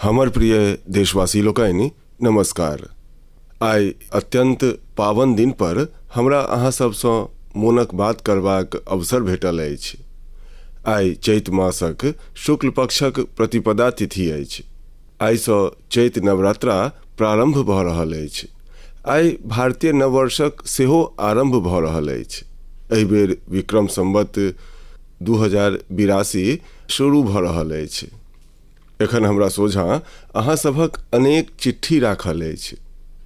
हमर प्रिय देशवासी लोकनि, नमस्कार। आइ अत्यन्त पावन दिन पर हमरा अहाँ सभसँ मोनक बात करबाक अवसर भेटल अछि। आइ चैत मासक शुक्ल पक्षक प्रतिपदा तिथि अछि। आइसँ चैत नवरात्रा प्रारम्भ भऽ रहल अछि। आइ भारतीय नववर्षक सेहो आरम्भ भऽ रहल अछि। एहि बेर विक्रम संवत 2082 शुरू भऽ रहल अछि। एखन हमरा सोझाँ अहाँ सभक अनेक चिट्ठी राखल अछि।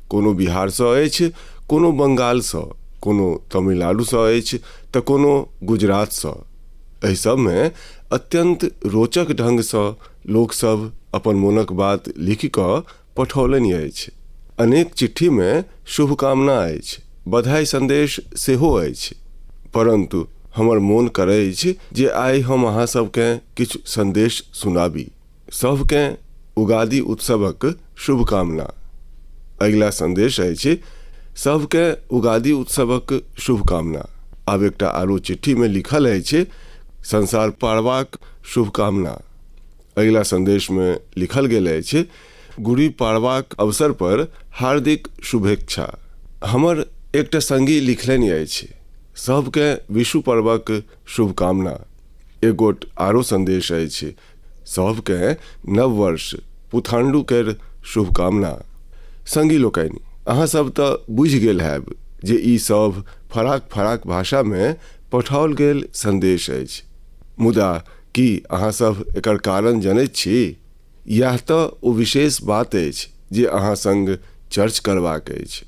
कोनो बिहारसँ अछि, कोनो बंगालसँ, कोनो तमिलनाडुसँ अछि तऽ कोनो गुजरातसँ। एहि सभमे अत्यन्त रोचक ढङ्गसँ लोकसभ अपन मोनक बात लिखि कऽ पठौलनि अछि। अनेक चिट्ठीमे शुभकामना अछि, बधाई सन्देश सेहो अछि। परन्तु हमर मोन करैछ जे आइ हम अहाँ सभकेँ किछु सन्देश सुनाबी। सभकेँ उगादी उत्सवक शुभकामना। अगिला सन्देश अछि, सभकेँ उगादी उत्सवक शुभकामना। आब एकटा आरो चिट्ठीमे लिखल अछि, संसार पाड़वाक शुभकामना। अगिला सन्देशमे लिखल गेल अछि, गुड़ी पाड़वाक अवसर पर हार्दिक शुभेच्छा। हमर एकटा संगी लिखलनि अछि, सभकेँ विशु पर्वक शुभकामना। एक गोट आरो सन्देश अछि, सभकेँ नव वर्ष पुथांडु केर शुभकामना। संगी लोकनि, अहाँ सब तऽ बुझि गेल हैब जे ई सभ फराक फराक भाषामे पठाओल गेल सन्देश अछि। मुदा की अहाँ सभ एकर कारण जनैत छी? इएह तऽ ओ विशेष बात अछि जे अहाँ संग चर्च करबाक अछि।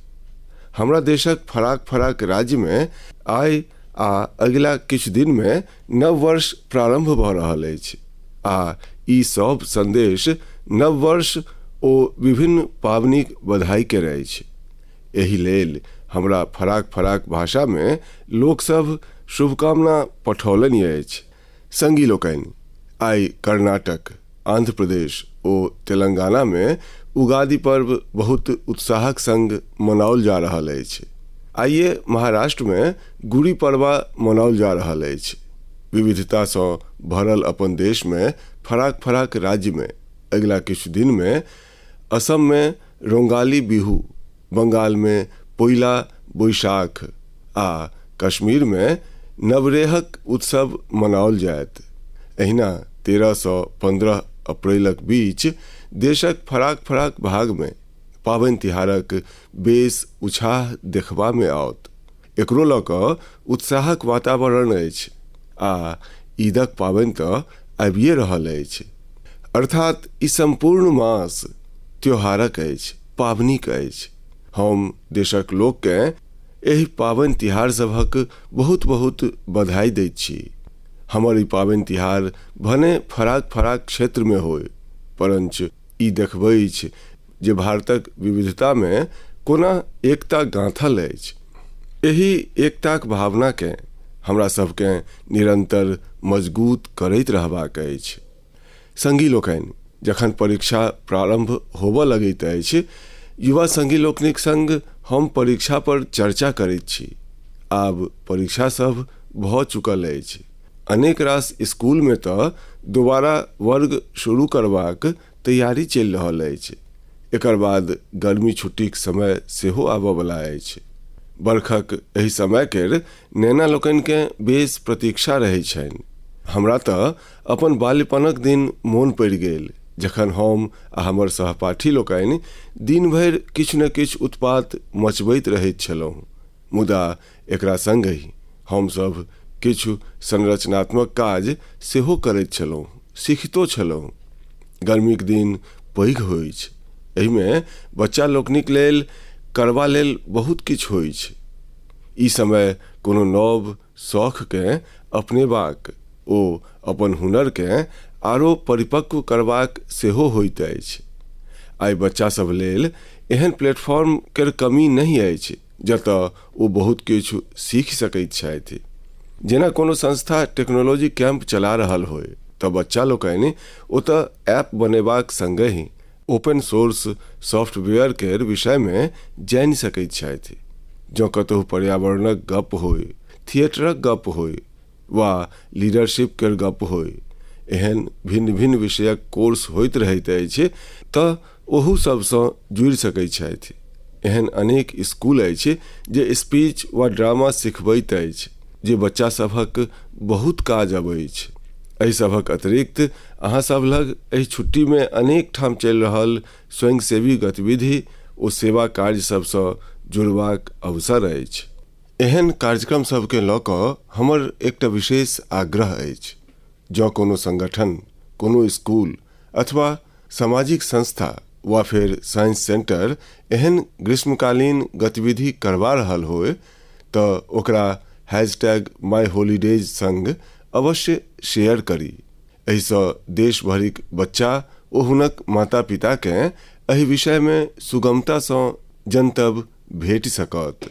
हमरा देशक फराक फराक राज्यमे आइ आ अगिला किछु दिनमे नव वर्ष प्रारम्भ भऽ रहल अछि आ ई सभ सन्देश नव वर्ष ओ विभिन्न पाबनिक बधाई केर अछि। एहि लेल हमरा फराक फराक भाषामे लोकसभ शुभकामना पठौलनि अछि। संगी लोकनि, आइ कर्नाटक, आंध्र प्रदेश ओ तेलंगानामे उगादी पर्व बहुत उत्साहक संग मनाओल जा रहल अछि। आइए महाराष्ट्रमे गुड़ी पड़वा मनाओल जा रहल अछि। विविधतासँ भरल अपन देशमे फराक फराक राज्यमे अगिला किछु दिनमे असममे रोंगाली बिहू, बंगालमे पोइला बोइशाख आ कश्मीरमे नवरेहक उत्सव मनाओल जायत। एहिना 13सँ 15 अप्रैलक बीच देशक फराक फराक भागमे पाबनि तिहारक बेस उछाह देखबामे आओत। एकरो लऽ कऽ उत्साहक वातावरण अछि आ ईदक पाबनि तऽ आबिए रहल अछि। अर्थात ई सम्पूर्ण मास त्योहारक अछि, पाबनिक अछि। हम देशक लोककेँ एहि पाबनि तिहार सभक बहुत बहुत बधाई दैत छी। हमर ई पाबनि तिहार भने फराक फराक क्षेत्रमे होय, परञ्च ई देखबैछ जे भारतक विविधतामे कोना एकता गाँथल अछि। एहि एकताक भावनाकेँ हमरा सभकेँ निरन्तर मजगूत करैत रहबाक अछि। संगी लोकनि, जखन परीक्षा प्रारम्भ होबऽ लगैत अछि, युवा संगी लोकनिक संग हम परीक्षा पर चर्चा करैत छी। आब परीक्षा सभ भऽ चुकल अछि। अनेक रास स्कूलमे तऽ दोबारा वर्ग शुरू करबाक तैयारी चलि रहल अछि। एकर बाद गर्मी छुट्टीक समय सेहो आबऽ बला अछि। बरखक एहि समय केर नेना लोकनिकेँ बेस प्रतीक्षा रहैत छनि। हमरा तऽ अपन बाल्यपनक दिन मोन पड़ि गेल, जखन हम आ हमर सहपाठी लोकनि दिन भरि किछु ने किछु उत्पात मचबैत रहैत छलहुँ। मुदा एकरा संगहि हमसभ किछु संरचनात्मक काज सेहो करैत छलहुँ, सीखितो छलहुँ। गर्मीक दिन पैघ होइछ। एहिमे बच्चा लोकनिक लेल करबा लेल बहुत किछु होइछ। ई समय कोनो नव शौखकेँ अपनेबाक ओ अपन हुनरकेँ आरो परिपक्व करबाक सेहो होइत अछि। आइ बच्चा सभ लेल एहन प्लेटफॉर्म केर कमी नहि अछि जतय ओ बहुत किछु सीखि सकैत छथि। जेना कोनो संस्था टेक्नोलॉजी कैंप चला रहल होय तऽ बच्चा लोकनि ओतय ऐप बनेबाक संगहि ओपन सोर्स सॉफ्टवेयर केर विषयमे जानि सकैत छथि। जँ कतहु पर्यावरणक गप्प होय, थिएटरक गप्प होय वा लीडरशिप केर गप्प होय, एहन भिन्न भिन्न विषयक कोर्स होइत रहैत अछि तऽ ओहू सभसँ जुड़ि सकैत छथि। एहन अनेक स्कूल अछि जे स्पीच वा ड्रामा सिखबैत अछि, जे बच्चा सभक बहुत काज अबैछ। एहि सभक अतिरिक्त अहाँ सभ लग एहि छुट्टीमे अनेक ठाम चलि रहल स्वयंसेवी गतिविधि ओ सेवा कार्य सभसँ जुड़बाक अवसर अछि। एहन कार्यक्रम सभकेँ लऽ कऽ हमर एकटा विशेष आग्रह अछि। जँ कोनो संगठन, कोनो स्कूल अथवा सामाजिक संस्था वा फेर साइंस सेंटर एहन ग्रीष्मकालीन गतिविधि करबा रहल होय तऽ ओकरा हैशटैग माय होलीडेज संग अवश्य शेयर करी। एहिसँ देश भरिक बच्चा ओ हुनक माता-पिताकेँ एहि विषयमे सुगमतासँ जनतब भेटि सकत।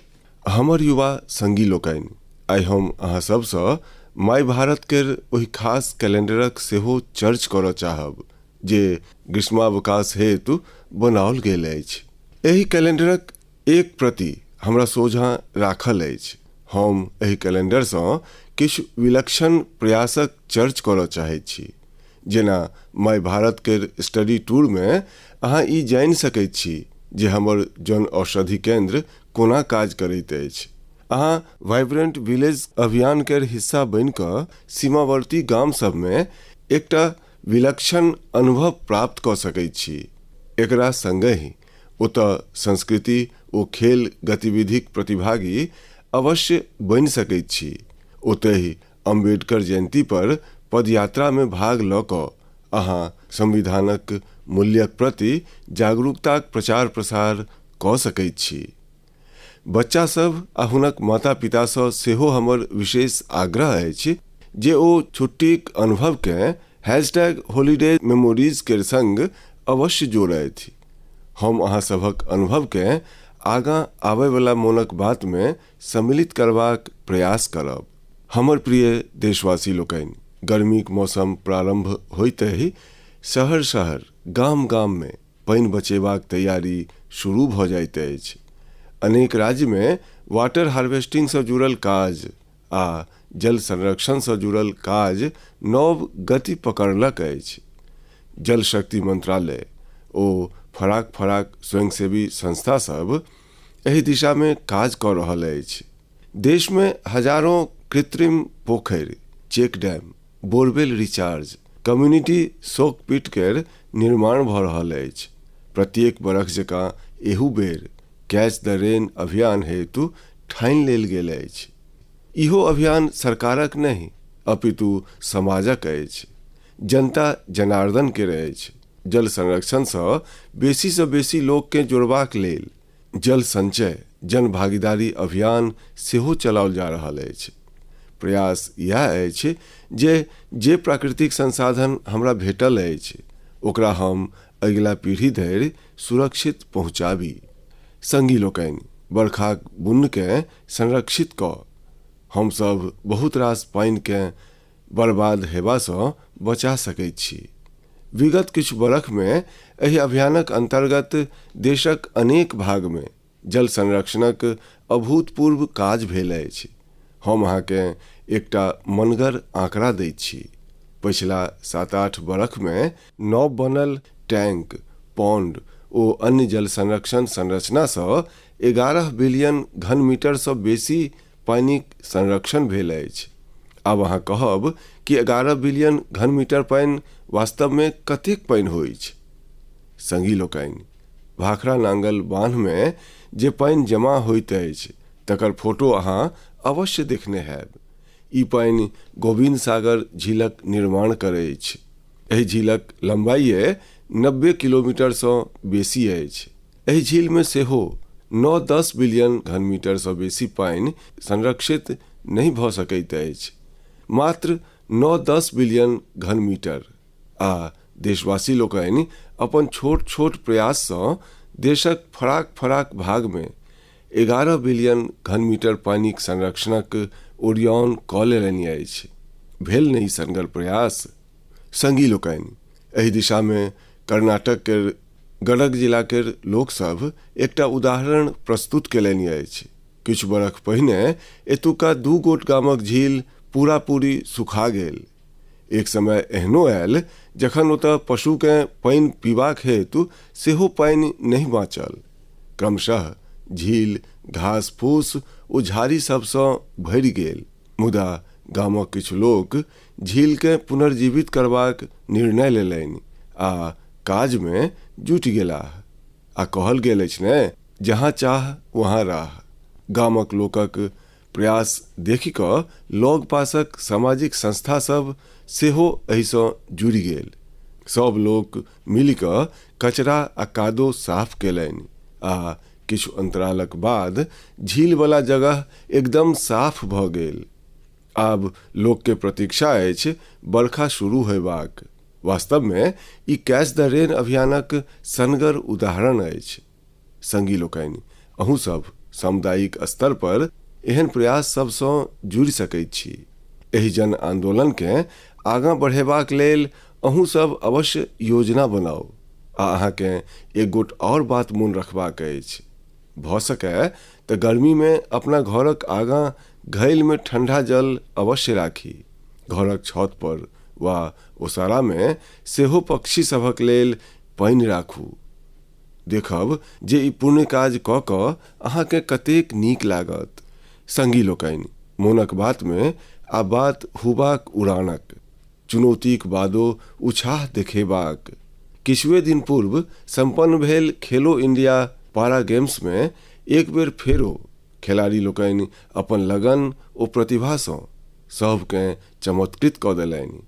हमर युवा संगी लोकनि, आइ हम अहाँ सभसँ माय भारत केर ओहि खास कैलेंडरक सेहो चर्च करऽ चाहब जे ग्रीष्मावकाश हेतु बनाओल गेल अछि। एहि कैलेंडरक एक प्रति हमरा सोझाँ राखल अछि। हम एहि कैलेंडरसँ किछु विलक्षण प्रयासक चर्च करऽ चाहैत छी। जेना माय भारत केर स्टडी टूरमे अहाँ ई जानि सकैत छी जे हमर जन औषधि केंद्र कोना काज करैत अछि। अहाँ वाइब्रेंट विलेज अभियान केर हिस्सा बनि कऽ सीमावर्ती गाम सभमे एकटा विलक्षण अनुभव प्राप्त कऽ सकैत छी। एकरा संगहि ओतय संस्कृति ओ खेल गतिविधिक प्रतिभागी अवश्य बनि सकैत छी। ओतहि अम्बेडकर जयंती पर पदयात्रामे भाग लऽ कऽ अहाँ संविधानक मूल्यक प्रति जागरूकताक प्रचार-प्रसार कऽ सकैत छी। बच्चा सभ आ हुनक माता-पितासँ सेहो हमर विशेष आग्रह अछि जे ओ छुट्टीक अनुभवकेँ हैशटैग होलीडे मेमोरीज केर संग अवश्य जोड़थि। हम अहाँ सभक अनुभवकेँ आगाँ आबयवला मोनक बातमे सम्मिलित करबाक प्रयास करब। हमर प्रिय देशवासी लोकनि, गर्मीक मौसम प्रारम्भ होइतहि शहर-शहर, गाम-गाममे पानि बचेबाक तैयारी शुरू भऽ जाइत अछि। अनेक राज्यमे वाटर हार्वेस्टिंगसँ जुड़ल काज आ जल संरक्षणसँ जुड़ल काज नव गति पकड़लक अछि। जल शक्ति मंत्रालय ओ फराक-फराक स्वयंसेवी संस्था सभ एहि दिशामे काज कऽ रहल अछि। देशमे हजारों कृत्रिम पोखरि, check dam, borewell recharge, community soak pit केर निर्माण भऽ रहल अछि। प्रत्येक बरख जकाँ एहू बेर कैच द रेन अभियान हेतु ठानि लेल गेल अछि। इहो अभियान सरकारक नहि अपितु समाजक अछि। जनता जनार्दन केर अछि। जल संरक्षणसँ बेसीसँ बेसी लोककेँ जोड़बाक लेल जल संचय जन भागीदारी अभियान सेहो चलाओल जा रहल अछि। प्रयास इएह अछि जे जे प्राकृतिक संसाधन हमरा भेटल अछि ओकरा हम अगिला पीढ़ी धरि सुरक्षित पहुँचाबी। संगी लोकनि, बरखाक बुन्नकेँ संरक्षित कऽ हम सभ बहुत रास पानिकेँ बर्बाद हेबासँ बचा सकैत छी। विगत किछु बरखमे एहि अभियानक अन्तर्गत देशक अनेक भागमे जल संरक्षणक अभूतपूर्व काज भेल अछि। हम अहाँकेँ एकटा मनगर आँकड़ा दैत छी। पछिला सात-आठ बरखमे नव बनल टैंक, पॉन्ड ओ अन्य जल संरक्षण संरचनासँ 11 बिलियन घन मीटरसँ बेसी पानिक संरक्षण भेल अछि। आब अहाँ कहब कि 11 बिलियन घन मीटर पानि वास्तवमे कतेक पानि होइछ? संगी लोकनि, भाखड़ा नांगल बान्हमे जे पानि जमा होइत अछि तकर फोटो अहाँ अवश्य देखने हैब। ई पानि गोविन्द सागर झीलक निर्माण करैछ। एहि झीलक लम्बाइए 90 किलोमीटरसँ बेसी अछि। एहि झीलमे सेहो नौ-दस बिलियन घन मीटरसँ बेसी पानि संरक्षित नहि भऽ सकैत अछि। मात्र नौ-दस बिलियन घन मीटर। आ देशवासी लोकनि अपन छोट-छोट प्रयाससँ देशक फराक-फराक भागमे 11 बिलियन घन मीटर पानिक संरक्षणक ओरियाओन कऽ लेलनि अछि। भेल ने ई सनगर प्रयास? संगी लोकनि, एहि दिशामे कर्नाटक केर गडग जिला केर लोक सभ एकटा उदाहरण प्रस्तुत केलनि अछि। किछु बरख पहिने एतुका दू गोट गामक झील पूरा-पूरी सुखा गेल। एक समय एहनो आयल जखन ओतय पशुकेँ पानि पीबाक हेतु सेहो पानि नहि बाँचल। क्रमशः झील घास फूस ओ झाड़ी सभसँ भरि गेल। मुदा गामक किछु लोक झीलकेँ पुनर्जीवित करबाक निर्णय लेलनि आ काजमे जुटि गेलाह। आ कहल गेल अछि ने, जहाँ चाह वहाँ राह। गामक लोकक प्रयास देखि कऽ लगपासक सामाजिक संस्था सभ सेहो एहिसँ जुड़ि गेल। सभ लोक मिलि कऽ कचरा आ कादो साफ केलनि आ किछु अन्तरालक बाद झीलवला जगह एकदम साफ भऽ गेल। आब लोकके प्रतीक्षा अछि बरखा शुरू होयबाक। वास्तवमे ई कैच द रेन अभियानक सनगर उदाहरण अछि। संगी लोकनि, अहूँ सभ सामुदायिक स्तर पर एहन प्रयास सभसँ जुड़ि सकैत छी। एहि जन आन्दोलनकेँ आगाँ बढ़ेबाक लेल अहूँ सभ अवश्य योजना बनाउ। आ अहाँकेँ एक गोट आओर बात मोन रखबाक अछि। भऽ सकय तऽ गर्मीमे अपना घरक आगाँ घैलमे ठंडा जल अवश्य राखी। घरक छत पर वा ओसारामे सेहो पक्षी सभक लेल पानि राखू। देखब जे ई पुण्य काज कऽ कऽ अहाँकेँ कतेक नीक लागत। संगी लोकनि, मोनक बातमे आ बात हुबाक उड़ानक, चुनौतीक बादो उछाह देखेबाक। किछुए दिन पूर्व सम्पन्न भेल खेलो इंडिया पारा गेम्समे एक बेर फेरो खेलाड़ी लोकनि अपन लगन ओ प्रतिभासँ सभकेँ चमत्कृत कऽ देलनि।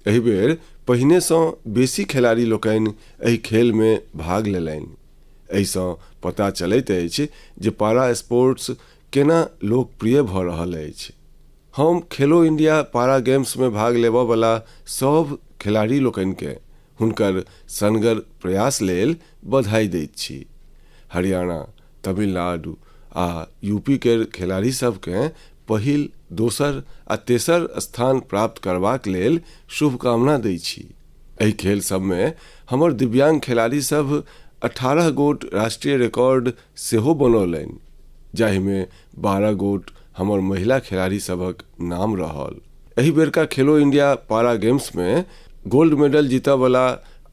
एहि बेर पहिनेसँ बेसी खेलाड़ी लोकनि एहि खेलमे भाग लेलनि। एहिसँ पता चलैत अछि जे पारा स्पोर्ट्स केना लोकप्रिय भऽ रहल अछि। हम खेलो इंडिया पारा गेम्समे भाग लेबयवला सभ खेलाड़ी लोकनिकेँ हुनकर सनगर प्रयास लेल बधाई दैत छी। हरियाणा, तमिलनाडु आ यूपी केर खेलाड़ी सभकेँ पहिल, दोसर आ तेसर स्थान प्राप्त करबाक लेल शुभकामना दैत छी। एहि खेल सभमे हमर दिव्यांग खेलाड़ी सभ 18 गोट राष्ट्रीय रिकॉर्ड सेहो बनौलनि, जाहिमे 12 गोट हमर महिला खेलाड़ी सभक नाम रहल। एहि बेरका खेलो इंडिया पारा गेम्समे gold medal जीतयवला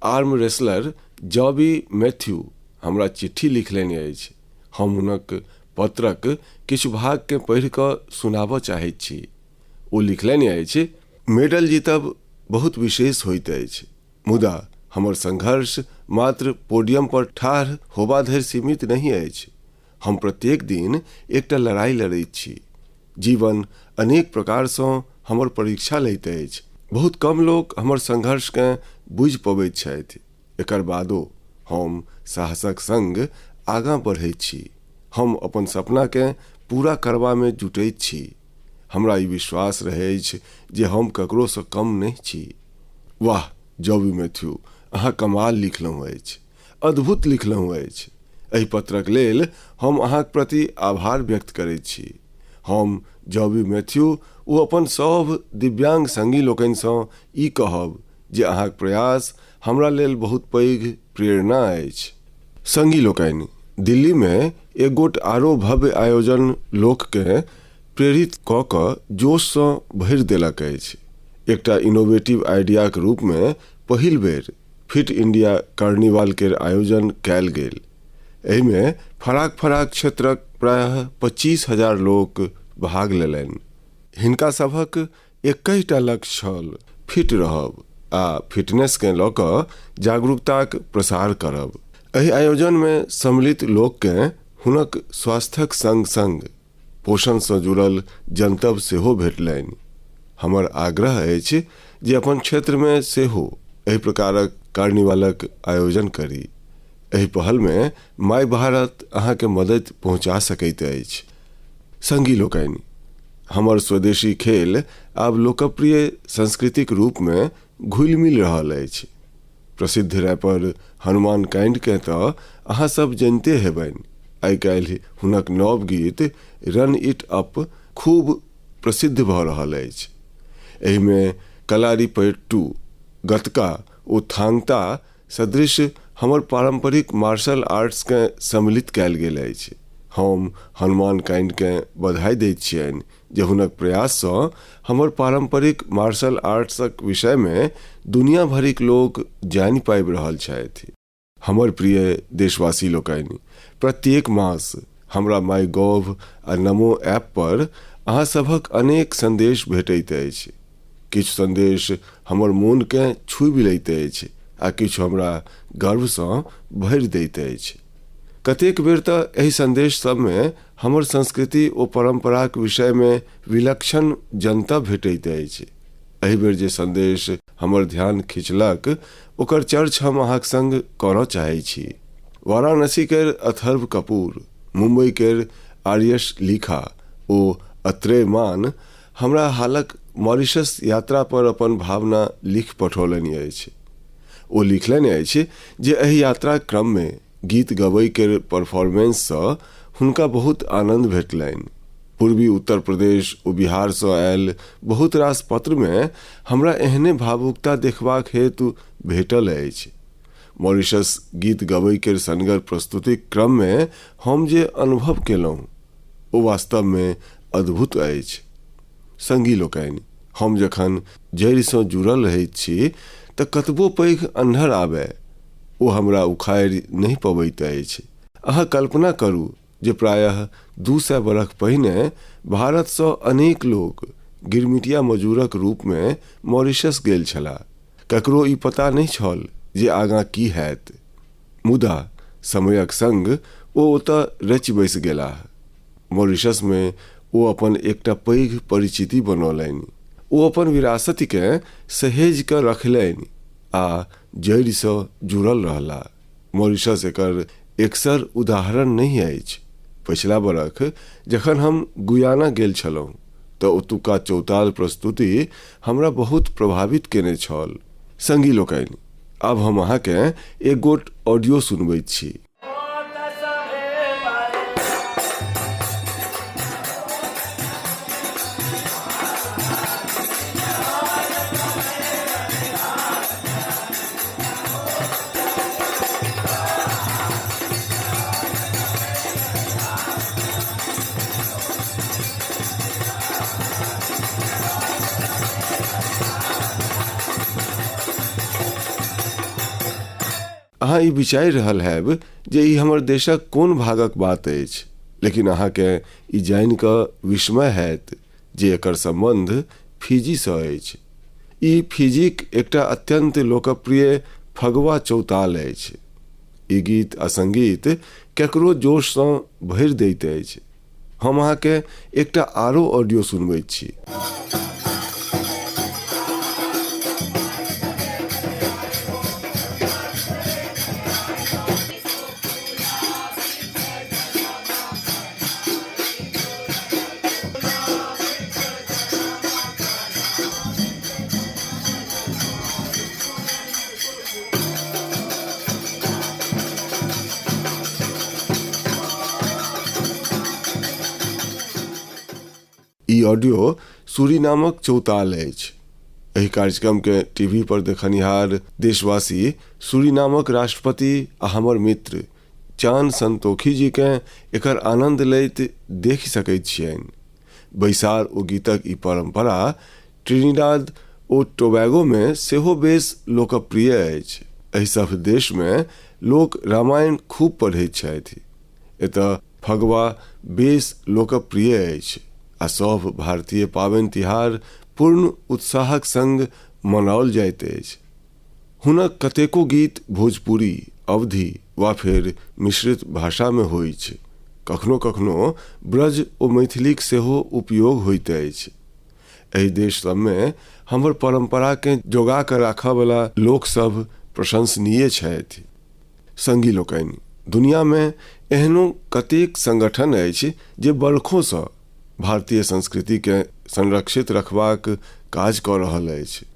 arm wrestler जॉबी Matthew हमरा चिट्ठी लिखलनि अछि। हम हुनक पत्रक किछु भागकेँ पढ़ि कऽ सुनाबऽ चाहैत छी। ओ लिखलनि अछि, मेडल जीतब बहुत विशेष होइत अछि, मुदा हमर संघर्ष मात्र पोडियम पर ठाढ़ होबा धरि सीमित नहि अछि। हम प्रत्येक दिन एकटा लड़ाई लड़ैत छी। जीवन अनेक प्रकारसँ हमर परीक्षा लैत अछि। बहुत कम लोक हमर संघर्षकेँ बुझि पबैत छथि। एकर बादो हम साहसक संग आगाँ बढ़ैत छी। हम अपन सपनाकेँ पूरा करबामे जुटैत छी। हमरा ई विश्वास रहैछ जे हम ककरोसँ कम नहि छी। वाह जॉबी मैथ्यू, अहाँ कमाल लिखलहुँ अछि, अद्भुत लिखलहुँ अछि। एहि पत्रक लेल हम अहाँक प्रति आभार व्यक्त करैत छी। हम जॉबी मैथ्यू ओ अपन सभ दिव्यांग संगी लोकनिसँ ई कहब जे अहाँक प्रयास हमरा लेल बहुत पैघ प्रेरणा अछि। संगी लोकनि, दिल्लीमे एक गोट आरो भव्य आयोजन लोककेँ प्रेरित कऽ कऽ जोशसँ भरि देलक अछि। एकटा इनोवेटिव आइडियाक रूपमे पहिल बेर फिट इंडिया कार्निवाल केर आयोजन कयल गेल। एहिमे फराक फराक क्षेत्रक प्रायः 25,000 लोक भाग लेलनि। हिनका सभक एकहिटा लक्ष्य छल, फिट रहब आ फिटनेसकेँ लऽ कऽ जागरूकताक प्रसार करब। एहि आयोजनमे सम्मिलित लोककेँ हुनक स्वास्थ्यक संग-संग पोषणसँ जुड़ल जनतब सेहो भेटलनि। हमर आग्रह अछि जे अपन क्षेत्रमे सेहो एहि प्रकारक कार्निवालक आयोजन करी। एहि पहलमे माय भारत अहाँके मदति पहुँचा सकैत अछि। संगी लोकनि, हमर स्वदेशी खेल आब लोकप्रिय संस्कृतिक रूपमे घुलि मिल रहल अछि। प्रसिद्ध रैपर हनुमान काइंडकेँ तऽ अहाँ सब जनिते हेबनि। आइ काल्हि हुनक नव गीत रन it up खूब प्रसिद्ध भऽ रहल अछि। एहिमे कलारीपयट्टू, गतका ओ थांगता सदृश हमर पारम्परिक मार्शल आर्ट्सकेँ सम्मिलित कयल गेल अछि। हम हनुमान काइंडकेँ बधाई दैत छियनि जे हुनक प्रयाससँ हमर पारम्परिक मार्शल आर्ट्सक विषयमे दुनिया भरिक लोक जानि पाबि रहल छथि। हमर प्रिय देशवासी लोकनि, प्रत्येक मास हमरा माई गॉव आ नमो ऐप पर अहाँ सभक अनेक संदेश भेटैत अछि। किछु संदेश हमर मोनकेँ छूबि लैत अछि आ किछु हमरा गर्वसँ भरि दैत अछि। कतेक बेर तऽ एहि संदेश सभमे हमर संस्कृति ओ परम्पराक विषयमे विलक्षण जनतब भेटैत अछि। एहि बेर जे संदेश हमर ध्यान खिंचलक ओकर चर्च हम अहाँक संग करऽ चाहैत छी। वाराणसी केर अथर्व कपूर, मुंबई केर आर्यश लीखा ओ अत्रेय मान हमरा हालक मॉरीशस यात्रा पर अपन भावना लिखि पठौलनि अछि। ओ लिखलनि अछि जे एहि यात्राक क्रममे गीत गबय केर परफॉर्मेंससँ हुनका बहुत आनंद भेटलनि। पूर्वी उत्तर प्रदेश ओ बिहारसँ आयल बहुत रास पत्रमे हमरा एहने भावुकता देखबाक हेतु भेटल अछि। मॉरीशस गीत गबय केर सनगर प्रस्तुतिक क्रममे हम जे अनुभव केलहुँ ओ वास्तवमे अद्भुत अछि। संगी लोकनि, हम जखन जड़िसँ जुड़ल रहैत छी तऽ कतबो पैघ अन्हर आबय ओ हमरा उखाड़ि नहि पबैत अछि। अहाँ कल्पना करू जे प्रायः 200 बरख पहिने भारतसँ अनेक लोक गिरमिटिया मजूरक रूपमे मॉरीशस गेल छलाह। ककरो ई पता नहि छल जे आगाँ की हैत। मुदा समयक संग ओ ओतय रचि बसि गेलाह। मॉरीशसमे ओ अपन एकटा पैघ परिचिति बनौलनि। ओ अपन विरासतिकेँ सहेजि कऽ रखलनि आ जड़िसँ जुड़ल रहलाह। मॉरीशस एकर एकसर उदाहरण नहि अछि। पछिला बरख जखन हम गुयाना गेल छलहुँ तऽ ओतुका चौताल प्रस्तुति हमरा बहुत प्रभावित केने छल। संगी लोकनि, आब हम अहाँकेँ एक गोट ऑडियो सुनबैत छी। अहाँ ई विचारि रहल हैब जे ई हमर देशक कोन भागक बात अछि, लेकिन अहाँकेँ ई जानि कऽ विस्मय हैत जे एकर सम्बन्ध फिजीसँ अछि। ई फिजीक एकटा अत्यन्त लोकप्रिय फगवा चौताल अछि। ई गीत आ संगीत केकरो जोशसँ भरि दैत अछि। हम अहाँकेँ एकटा आरो ऑडियो सुनबैत छी। ई ऑडियो सूरीनामक चौताल अछि। एहि कार्यक्रमकेँ टीवी पर देखनिहार देशवासी सूरीनामक राष्ट्रपति आ हमर मित्र चान संतोखी जीकेँ एकर आनन्द लैत देखि सकैत छियनि। बैसार ओ गीतक ई परम्परा ट्रिनिडाद ओ टोबैगोमे सेहो बेस लोकप्रिय अछि। एहि सभ देशमे लोक रामायण खूब पढ़ैत छथि। एतय फगवा बेस लोकप्रिय अछि आ सभ भारतीय पाबनि-तिहार पूर्ण उत्साहक संग मनाओल जाइत अछि। हुनक कतेको गीत भोजपुरी, अवधी वा फेर मिश्रित भाषामे होइछ। कखनो-कखनो ब्रज ओ मैथिलीक सेहो उपयोग होइत अछि। एहि देश सभमे हमर परम्पराकेँ जोगा कऽ राखऽवला लोक सभ प्रशंसनीय छथि। संगी लोकनि, दुनियामे एहनो कतेक संगठन अछि जे बरखोसँ भारतीय संस्कृतिकेँ संरक्षित रखबाक काज कऽ रहल अछि।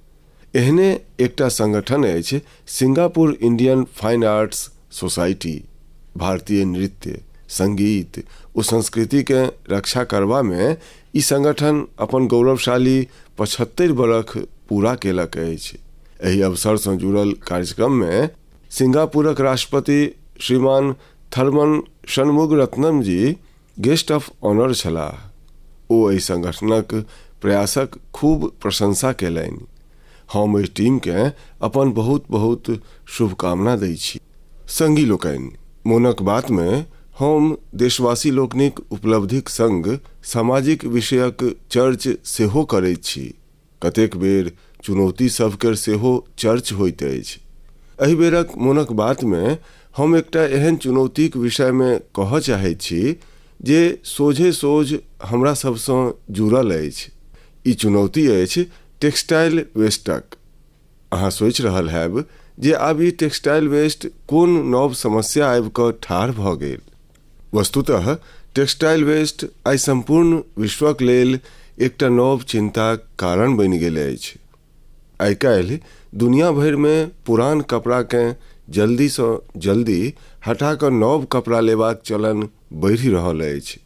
एहने एकटा संगठन अछि Singapore Indian fine arts society. भारतीय नृत्य, संगीत ओ संस्कृतिकेँ रक्षा करबामे ई संगठन अपन गौरवशाली 75 बरख पूरा केलक अछि। एहि अवसरसँ जुड़ल कार्यक्रममे सिंगापुरक राष्ट्रपति श्रीमान Tharman Shanmugaratnam ji guest of honour छलाह। ओ एहि संगठनक प्रयासक खूब प्रशंसा कयलनि। हम एहि टीमकेँ अपन बहुत बहुत शुभकामना दैत छी। संगी लोकनि, मोनक बातमे हम देशवासी लोकनिक उपलब्धिक संग सामाजिक विषयक चर्च सेहो करैत छी। कतेक बेर चुनौती सभ केर सेहो चर्च होइत अछि। एहि बेरक मोनक बातमे हम एकटा एहन चुनौतीक विषयमे कहऽ चाहैत छी जे सोझे सोझ हमरा सभसँ जुड़ल अछि। ई चुनौती अछि टेक्सटाइल वेस्टक। अहाँ सोचि रहल हैब जे आब ई टेक्सटाइल वेस्ट कोन नव समस्या आबि कऽ ठाढ़ भऽ गेल। वस्तुतः टेक्सटाइल वेस्ट आइ सम्पूर्ण विश्वक लेल एकटा नव चिन्ताक कारण बनि गेल अछि। आइ काल्हि दुनिया भरिमे पुरान कपड़ाकेँ जल्दीसँ जल्दी हटा कऽ नव कपड़ा लेबाक चलन बढ़ि रहल अछि।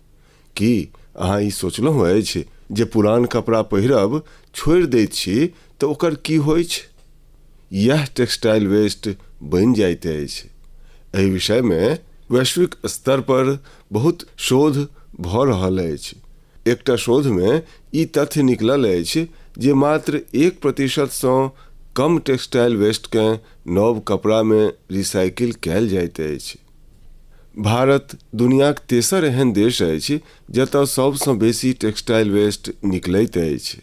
की अहाँ ई सोचलहुँ अछि जे पुरान कपड़ा पहिरब छोड़ि दैत छी तऽ ओकर की होइछ? इएह टेक्सटाइल वेस्ट बनि जाइत अछि। एहि विषयमे वैश्विक स्तर पर बहुत शोध भऽ रहल अछि। एकटा शोधमे ई तथ्य निकलल अछि जे मात्र 1%सँ कम टेक्सटाइल वेस्टकेँ नव कपड़ामे रिसाइकिल कयल जाइत अछि। भारत दुनियाक तेसर एहन देश अछि जतय सभसँ बेसी टेक्सटाइल वेस्ट निकलैत अछि।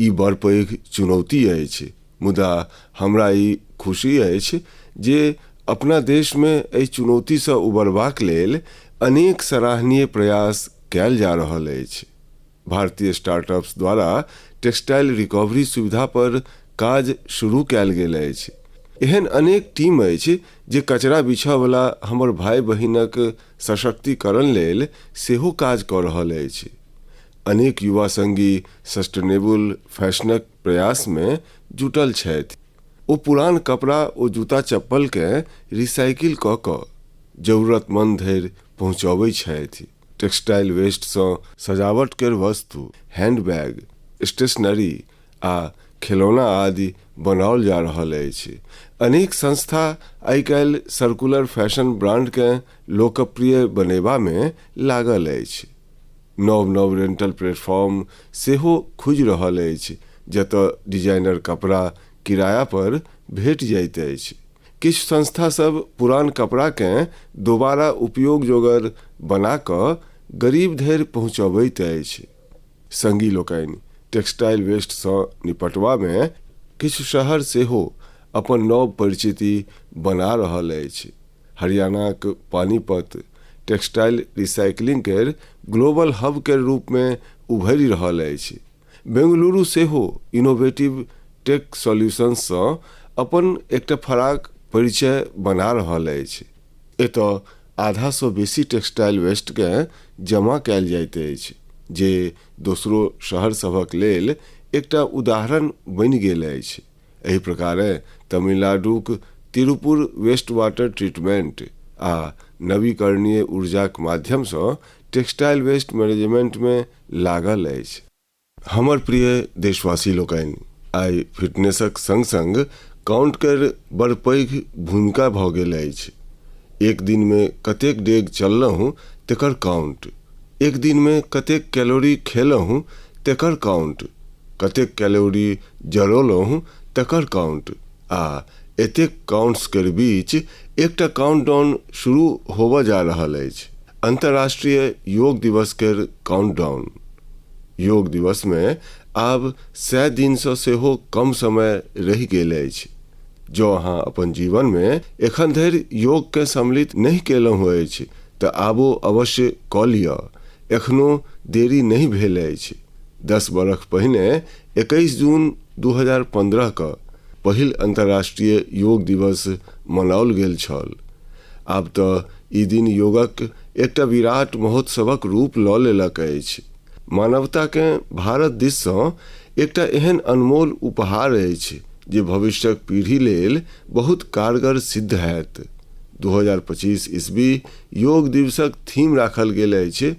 ई बड़ पैघ चुनौती अछि, मुदा हमरा ई खुशी अछि जे अपना देशमे एहि चुनौतीसँ उबरबाक लेल अनेक सराहनीय प्रयास कयल जा रहल अछि। भारतीय स्टार्टअप्स द्वारा टेक्सटाइल रिकवरी सुविधा पर काज शुरू कयल गेल अछि। एहन अनेक टीम अछि जे कचरा बिछयवला हमर भाय बहिनक सशक्तिकरण लेल सेहो काज कऽ रहल अछि। अनेक युवा संगी सस्टेनेबल फैशनक प्रयासमे जुटल छथि। ओ पुरान कपड़ा ओ जूता चप्पलकेँ रिसाइकिल कऽ कऽ जरूरतमंद धरि पहुँचबैत छथि। टेक्सटाइल वेस्टसँ सजावट केर वस्तु, हैंडबैग, स्टेशनरी आ खेलौना आदि बनाओल जा रहल अछि। अनेक संस्था आइ काल्हि सर्कुलर फैशन ब्रांडकेँ लोकप्रिय बनेबामे लागल अछि। नव नव रेंटल प्लेटफॉर्म सेहो खुजि रहल अछि जतय डिजाइनर कपड़ा किराया पर भेटि जाइत अछि। किछु संस्था सभ पुरान कपड़ाकेँ दोबारा उपयोग जोगर बना कऽ गरीब धरि पहुँचबैत अछि। संगी लोकनि, टेक्सटाइल वेस्टसँ निपटबामे किछु शहर सेहो अपन नव परिचिति बना रहल अछि। हरियाणाक पानीपत टेक्सटाइल रिसाइकिलिंग केर ग्लोबल हब केर रूपमे उभरि रहल अछि। बेंगलुरु सेहो इनोवेटिव टेक सॉल्यूशंससँ अपन एकटा फराक परिचय बना रहल अछि। एतय आधासँ बेसी टेक्सटाइल वेस्टकेँ जमा कयल जाइत अछि, जे दोसरो शहर सभक लेल एकटा उदाहरण बनि गेल अछि। एहि प्रकारेँ तमिलनाडुक तिरुपुर वेस्ट वाटर ट्रीटमेंट आ नवीकरणीय ऊर्जाक माध्यमसँ टेक्सटाइल वेस्ट मैनेजमेंटमे लागल अछि। हमर प्रिय देशवासी लोकनि, आइ फिटनेसक संग संग काउंट केर बड़ पैघ भूमिका भऽ गेल अछि। एक दिनमे कतेक डेग चललहुँ तेकर काउंट, एक दिनमे कतेक कैलोरी खेलहुँ तेकर काउंट, कतेक कैलोरी जरौलहुँ तकर काउंट आ एतेक काउंट्स केर बीच एकटा काउंटडाउन शुरू होबय जा रहल अछि। अंतर्राष्ट्रीय योग दिवस केर काउंटडाउन। योग दिवसमे आब 100 दिनसँ सेहो कम समय रहि गेल अछि। जँ अहाँ अपन जीवनमे एखन धरि योगकेँ सम्मिलित नहि कयलहुँ अछि तऽ आबो अवश्य कऽ लिअ। एखनो देरी नहि भेल अछि। 10 बरख पहिने 21 जून 2015 कऽ पहिल अंतर्राष्ट्रीय योग दिवस मनाओल गेल छल। आब तऽ ई दिन योगक एकटा विराट महोत्सवक रूप लऽ लेलक अछि। मानवताकेँ भारत दिससँ एकटा एहन अनमोल उपहार अछि जे भविष्यक पीढ़ी लेल बहुत कारगर सिद्ध हैत। 2025 ईस्वी योग दिवसक थीम राखल गेल अछि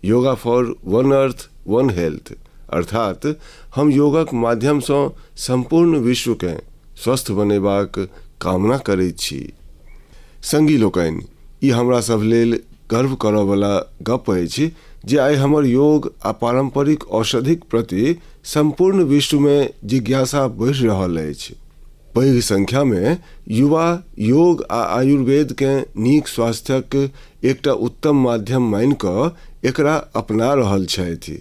yoga for one earth one health, अर्थात हम योगक माध्यमसँ सम्पूर्ण विश्वकेँ स्वस्थ बनेबाक कामना करैत छी। संगी लोकनि, ई हमरा सभ लेल गर्व करऽवला गप अछि जे आइ हमर योग आ पारम्परिक औषधिक प्रति सम्पूर्ण विश्वमे जिज्ञासा बढ़ि रहल अछि। पैघ संख्यामे युवा योग आ आयुर्वेदकेँ नीक स्वास्थ्यक एकटा उत्तम माध्यम मानि कऽ एकरा अपना रहल छथि।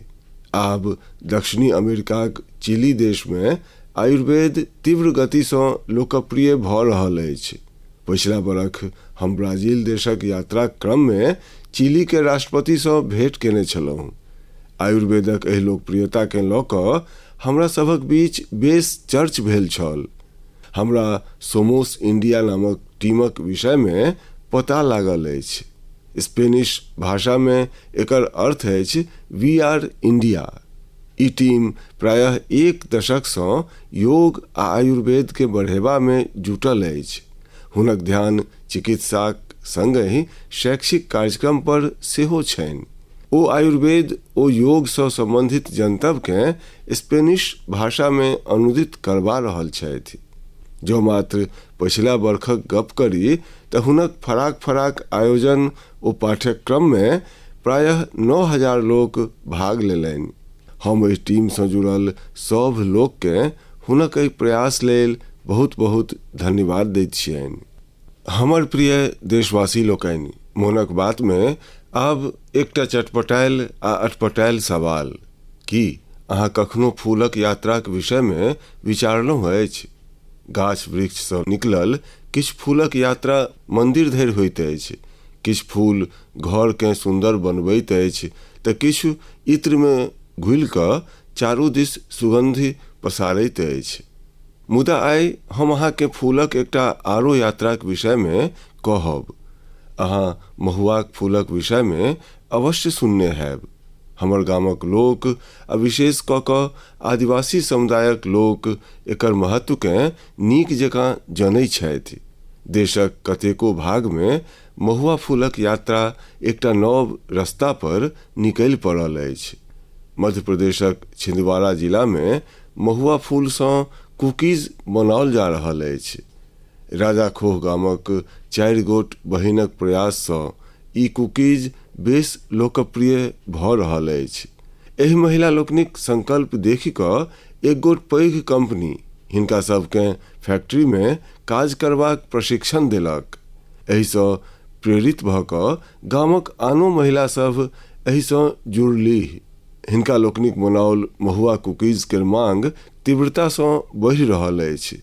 आब दक्षिणी अमेरिकाक चिली देशमे आयुर्वेद तीव्र गतिसँ लोकप्रिय भऽ रहल अछि। पछिला बरख हम ब्राजील देशक यात्राक क्रममे चिलीके राष्ट्रपतिसँ भेंट केने छलहुँ। आयुर्वेदक एहि लोकप्रियताकेँ लऽ कऽ हमरा सभक बीच बेस चर्च भेल छल। हमरा सोमोस इंडिया नामक टीमक विषयमे पता लागल अछि। स्पेनिश भाषामे एकर अर्थ अछि वी आर इंडिया। ई टीम प्रायः एक दशकसँ योग आ आयुर्वेदके बढ़ेबामे जुटल अछि। हुनक ध्यान चिकित्साक सङ्गहि शैक्षिक कार्यक्रम पर सेहो छनि। ओ आयुर्वेद ओ योगसँ सम्बन्धित जनतबकेँ स्पेनिश भाषामे अनूदित करबा रहल छथि। जँ मात्र पछिला बरखक गप करी तऽ हुनक फराक फराक आयोजन ओ पाठ्यक्रममे प्रायः 9000 लोक भाग लेलनि। हम एहि टीमसँ जुड़ल सभ लोककेँ हुनक एहि प्रयास लेल बहुत बहुत धन्यवाद दैत छियनि। हमर प्रिय देशवासी लोकनि, मोनक बातमे आब एकटा चटपटायल आ अटपटायल सवाल। की अहाँ कखनो फूलक यात्राक विषयमे विचारलहुँ अछि? गाछ वृक्षसँ निकलल किछु फूलक यात्रा मन्दिर धरि होइत अछि, किछु फूल घरकेँ सुन्दर बनबैत अछि तऽ किछु इत्रमे घुलि कऽ चारू दिस सुगन्धि पसारैत अछि। मुदा आइ हम अहाँकेँ फूलक एकटा आरो यात्राक विषयमे कहब। अहाँ महुआक फूलक विषयमे अवश्य सुनने हैब। हमर गामक लोक आ विशेष कऽ कऽ आदिवासी समुदायक लोक एकर महत्वकेँ नीक जकाँ जनैत छथि। देशक कतेको भागमे महुआ फूलक यात्रा एकटा नव रस्ता पर निकलि पड़ल अछि। मध्य प्रदेशक छिंदवाड़ा जिलामे महुआ फूलसँ कुकीज बनाओल जा रहल अछि। राजाखोह गामक 4 गोट बहिनक प्रयाससँ ई कुकीज बेस लोकप्रिय भऽ रहल अछि। एहि महिला लोकनिक संकल्प देखि कऽ एक गोट पैघ कंपनी हिनका सभकेँ फैक्ट्रीमे काज करबाक प्रशिक्षण देलक। एहिसँ प्रेरित भऽ कऽ गामक आनो महिला सभ एहिसँ जुड़लीह। हिनका लोकनिक बनाओल महुआ कुकीज केर मांग तीव्रतासँ बढ़ि रहल अछि।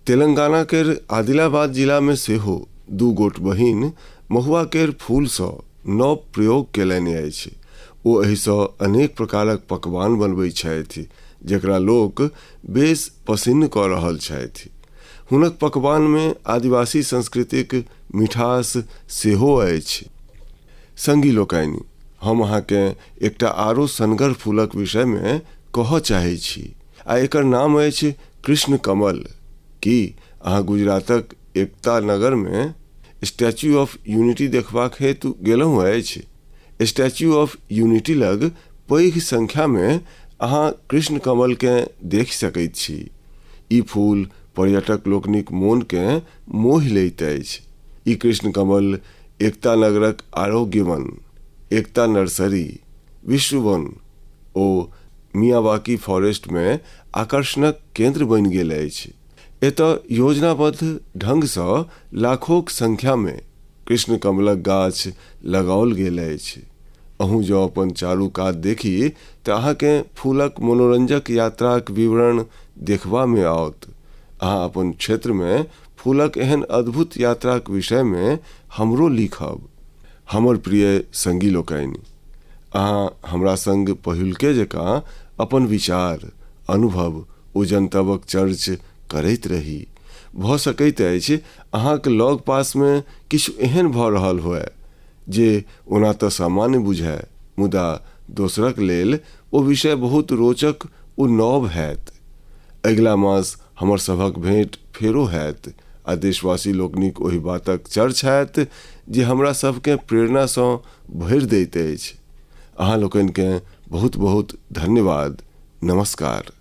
तेलंगाना केर आदिलाबाद जिलामे सेहो 2 गोट बहिन महुआ केर फूलसँ नव प्रयोग केलनि अछि। ओ एहिसँ अनेक प्रकारक पकवान बनबैत छथि, जकरा लोक बेस पसिन्न कऽ रहल छथि। हुनक पकवानमे आदिवासी संस्कृतिक मिठास सेहो अछि। संगी लोकनि, हम अहाँकेँ एकटा आरो सनगर फूलक विषयमे कहऽ चाहै छी आ एकर नाम अछि कृष्ण कमल। की अहाँ गुजरातक एकता नगरमे स्टैच्यू ऑफ यूनिटी देखबाक हेतु गेलहुँ अछि? स्टैच्यू ऑफ यूनिटी लग पैघ संख्यामे अहाँ कृष्ण कमलकेँ देखि सकैत छी। ई फूल पर्यटक लोकनिक मोनकेँ मोहि लैत अछि। ई कृष्ण कमल एकता नगरक आरोग्य वन, एकता नर्सरी, विश्ववन ओ मियावाकी फॉरेस्टमे आकर्षणक केन्द्र बनि गेल अछि। एतय योजनाबद्ध ढंगसँ लाखोक संख्यामे कृष्ण कमलक गाछ लगाओल गेल अछि। अहूँ जँ अपन चारू कात देखी तऽ अहाँकेँ फूलक मनोरंजक यात्राक विवरण देखबामे आओत। अहाँ अपन क्षेत्रमे फूलक एहन अद्भुत यात्राक विषयमे हमरो लिखब। हमर प्रिय संगी लोकनि, अहाँ हमरा संग पहिलुके जकाँ अपन विचार, अनुभव ओ जनतबक चर्च करैत रही। भऽ सकैत अछि अहाँक लग पासमे किछु एहन भऽ रहल होअय जे ओना तऽ सामान्य बुझाय, मुदा दोसरक लेल ओ विषय बहुत रोचक ओ नव हैत। अगिला मास हमर सभक भेंट फेरो हैत आ देशवासी लोकनिक ओहि बातक चर्च हैत जे हमरा सभकेँ प्रेरणासँ भरि दैत अछि। अहाँ लोकनिकेँ बहुत बहुत धन्यवाद। नमस्कार।